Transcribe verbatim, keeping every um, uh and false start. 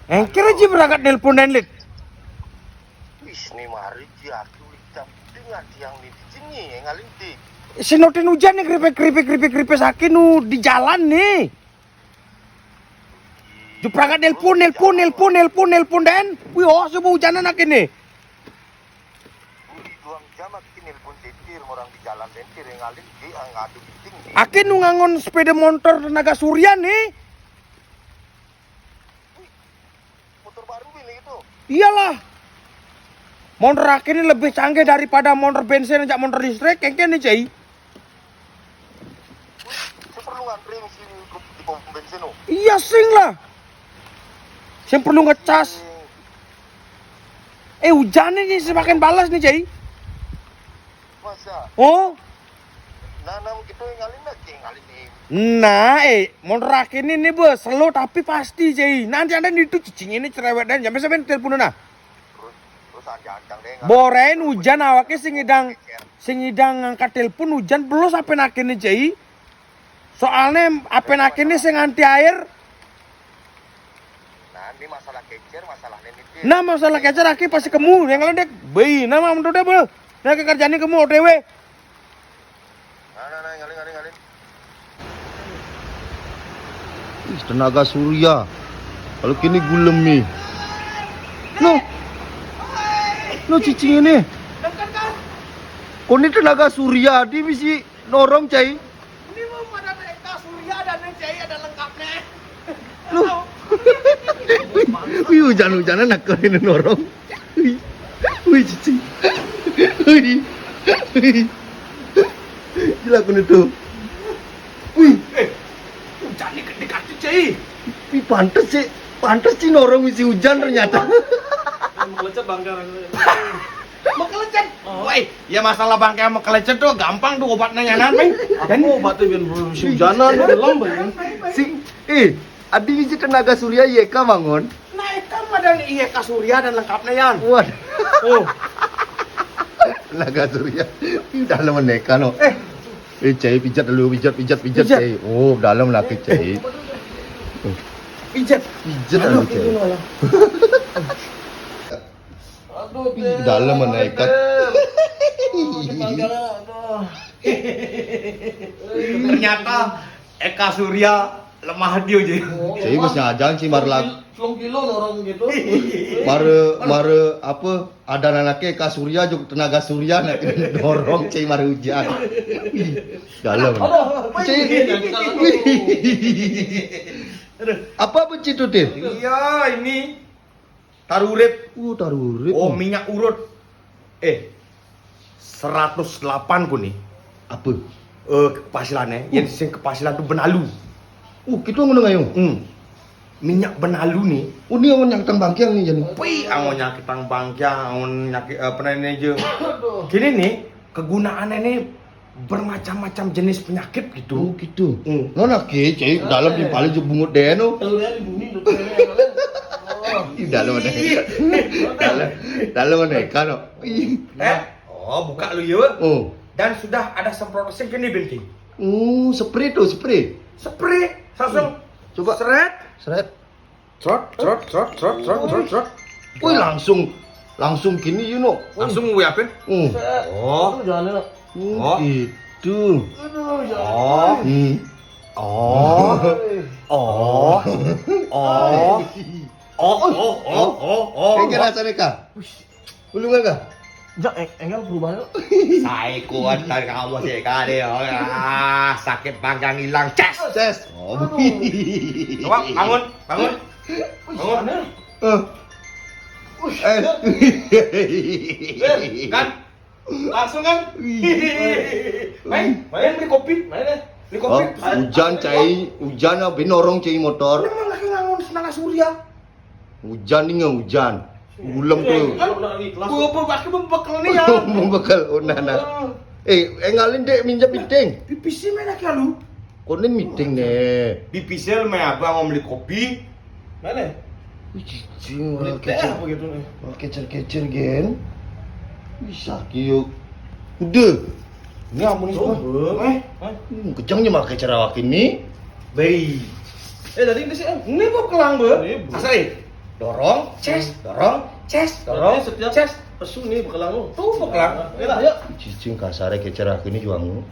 Engkén aja berangkat nelpon dan lit. Wis ni mari di aku ucap dengan tiang ni di sini, eh, ngalih di. Sinotin hujan nih, keripik, keripik, keripik, keripik sakit nu di jalan nih. Ju berangkat nelpon, nelpon, nelpon, nelpon, nelpon dan. Wih, oh, subuh hujanan akhirnya. Wih, dua jam aku nelpon sentir, orang di jalan sentir yang ngalih di, ah, ngadu meeting nih. Akhirnya nu ngangon sepeda motor tenaga surya nih. Motor baru ini itu. Iyalah. Motor akhirnya lebih canggih daripada motor bensin ajak motor listrik, engkén nih, Cai. Saya perlu ngantri mesin di pom bensin, oh. Iya, sing lah. Saya perlu ngecas. Eh, hujan ini semakin balas nih, Cai. Masa? Oh. Nah, nah, gitu ngalih lagi, ngalih nih. Nah, eh, motor akhirnya nih, Bos, slow tapi pasti, Cai. Nanti ada itu cicing ini cerewet dan sampai sampai telepon nah. Terus, terus ancang-ancang deh, ngalih. Borain hujan awaknya sing ngidang, sing ngidang ngangkat telepon hujan belum sampai akhirnya, Cai. Soalnya apa akhirnya sing anti air. Nah, ini masalah kecer, masalahnya ini dia. Nah, masalah kecer aki pasti kemu yang ngeledek. Bayi, nama menurut dia, Bel. Nah, kerjanya kemu O T W. Nah, nah, nah, ngalih, ngalih, ngalih. Ih, tenaga surya. Kalau kini gulemi. No. No, cicing ini. Kon ini tenaga surya, dia bisa norong, Cai. Ini mau pada Eka Surya dan Cai ada lengkapnya. Lu. Wih, hujan-hujanan nak kau ini norong. Wih. Wih, cicing. Wih. Wih. Gila aku nih tuh. Wih. Eh, hujan nih dekat tuh, Cai. Wih, pantes sih. Pantes sih norong isi hujan ternyata. Melecet bangkar. Mekelecet. Oh. Woi, ya masalah bangke sama kelecet tuh gampang tuh obatnya ya, Nan, Peng. Apa obatnya biar belum hujanan, belum, Bang? Sing, eh, adi isi tenaga surya Y K bangun. Nah, itu mah dan Y K surya dan lengkapnya, Yan. Waduh. Oh. Tenaga surya. Ih, dalam menekan, no. Eh. Eh, Cai, pijat dulu, pijat, pijat, pijat, Pijat. Cai. Oh, dalam lagi, Cai. Pijat. Pijat dulu, Cai. Aduh, Ih, Ter, dalam aduh, menekan. Ter. Aduh, aduh. Ternyata Eka Surya lemah dia je. Oh, Cai, lemah. Bosnya aja sih, Mar, lag- Telung kilo, telung kilo norong gitu. Mare, mare apa? Ada anaknya Eka Surya juga tenaga surya nak dorong, Cai, mare hujan. Ih, dalam. Aduh, Cai. Wih. Aduh. Apa bencitu, Tin? Iya, ini. Tarurip. Uh, tarurip. Oh, minyak urut. Eh, seratus delapan ku nih. Apa? Eh, kepasilannya, yang sing kepasilan tuh benalu. Uh, kita ngono ngayo. Hmm. Minyak benalu nih. Oh, ini awon nyakitang bangkiang nih, jadi. Wih, awon nyakitang bangkiang, awon nyakit, eh, apa namanya aja. Aduh. Gini nih, kegunaannya nih bermacam-macam jenis penyakit gitu. Oh, gitu. Hmm. Nona ke, Cai, dalam di paling je bungut deh, no. Telurnya di bumi, tuh, telurnya yang lain. Oh. Ih, dalam ada. Dalam, dalam ada ikan, no. Ih. Eh, oh, buka lu, yuk. Oh. Dan sudah ada semprot sing gini, Binti. Oh, spray tuh, spray. Spray, langsung. Coba. Seret. Seret. Trot, trot, trot, trot, trot, trot, trot. Wih, langsung, langsung gini, you know. Langsung gue apin? Hmm. Oh. Itu jalannya, Nak. Hmm, oh. Gitu. Aduh, ya. Oh. Hmm. Oh. Oh. Oh. Oh, oh, oh, oh, oh. Kayak rasanya, Kak. Wih. Ulung, Kak. Jak, eh, enggak berubah, lo. Saya kuat dari kamu sih, Kak, deh. Ah, sakit panggang hilang. Ces. Ces. Oh. Aduh. Coba, bangun, bangun. Wih, bangun. Aneh. Eh. Wih. Eh. Eh, kan? Langsung kan? Wih. Main, main beli kopi, main deh. Beli kopi. Oh, hujan, Cai, hujan, ah, benorong, Cai, motor. Memang lagi ngangon senang surya. Hujan nih, nggak hujan. Gulem tuh. Kan? Gua apa pakai membekel nih ya? Membekel, oh, nah, nah. Eh, eh, ngalin dek minjam piting. Pipisi mana kalu? Konen meeting nih. Pipisi lu main apa, mau beli kopi? Mana? Wih, cicing, orang kecer, apa gitu nih? Orang kecer-kecer, gen. Bisa, kiuk. Udah. Ini ampun, coba. Eh, eh. Hmm, kejangnya malah kecer awak ini. Baik. Eh, tadi ini sih, eh, ini kok kelang, Bro? Ini, Bro. Asal, eh. Dorong, ces, dorong, ces, dorong, Berarti setiap ces. Pesu nih bekelang lu. Tuh, bekelang. Ayolah, yuk. Cicing kasare kecerah gini juangmu.